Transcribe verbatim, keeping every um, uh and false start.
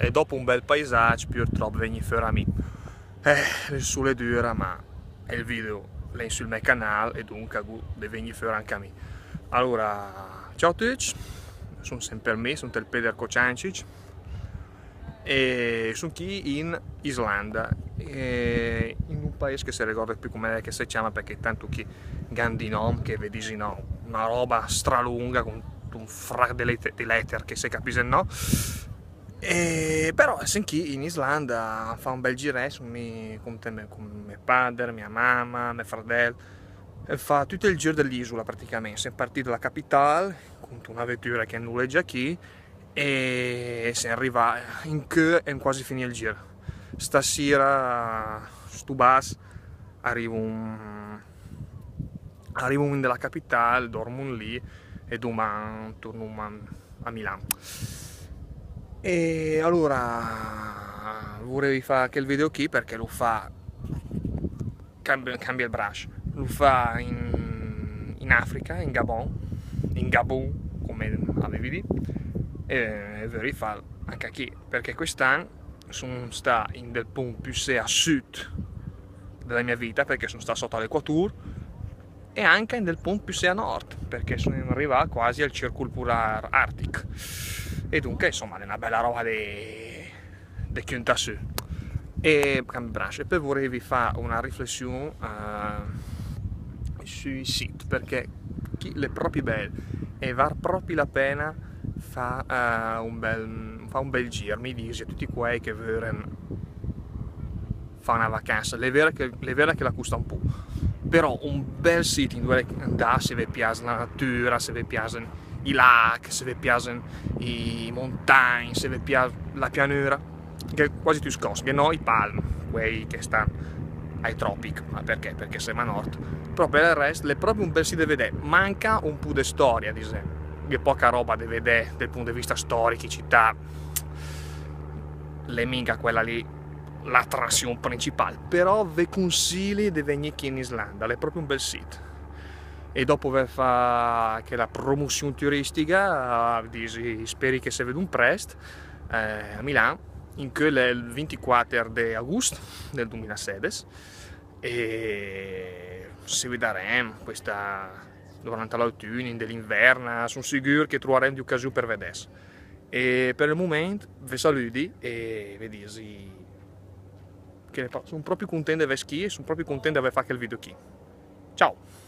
e dopo un bel paesagg, purtròp, vegni föra mi. Eh, l'è sula dura, ma el video l'è in sul me canal e dunca gh'hu de vegnì föra anca mi. Alura, ciao a tücc, sun semper mi, sun el Peder Cociancich e sun chì in Islanda, e in un paes che se regorde pü cume che se ciama, perché tant chì gh'han di nom che ve disi no, una roba stralunga cun un fracch de let-, de letter che se capis no. E però sem chì in Islanda a fà un bel girett, mi cun, cun me pader, mia mama, me fradel, e fà tüt el gir de l'isula praticament. Sem partì da la capital cun una vetura che nulegia chì e sem rivà incö e quasi finì el gir. Stasira stu bus ariva in, ariva in de la capital, dorma lì e duman turna a, a Milan. E alura vurevi fà chel video chì perché l'hu fà, cambi-, cambia el bracc, l'hu fà in, in Africa, in Gabon, in Gabon, cume avevi dì, e, e vurevi fà anca chì, perché quest'ann sun stà in del punt püssé a süd de la mia vita, perché sun stà sota l'equatur, e anca in del punt püssé a nord, perché sun rivà quasi al circul pular artic. E dunca, insoma, l'è una bela roba de, de cüntà sü. E cambi bracc, e pö vurevi fà una riflession, eh, sui sit, perché chì l'è propi bel e val propi la pena fà, eh, un bel, fà un bel gir, mi disi a tücc quei che vören fà una vacansa. L'è vera che, l'è vera che la custa un pò, però un bel sit induè andà, se ve pias la natura, se ve piasen i lagh, se ve piasen i montagn, se ve pias la pianura, gh'è quasi tücc scoss, gh'è no i palm, quei che stan ai tropic, ma perché? Perché sem a nord. Però per el rest l'è propi un bel sit de vedè, manca un pò de storia, disem. Gh'è poca roba de vedè del punt de vista storic, cità, l'è minga quela lì l'attrassion principal, però ve cunsili de vegnì chì in Islanda, l'è propi un bel sit. E dopo aver fà chela promussion turistica, eh, disi, speri che se vedum prest, eh, a Milan, incö l'è el vintiquater de agust del dumilasedes, e se vedarem questa, durant l'autun, in de l'invern, sun sigür che truarem de ucasion per vedess. E per el mument ve salüdi e ve disi che sun propi cuntent de vess chì e sun propi cuntent de aver fà chel video chì. Ciao!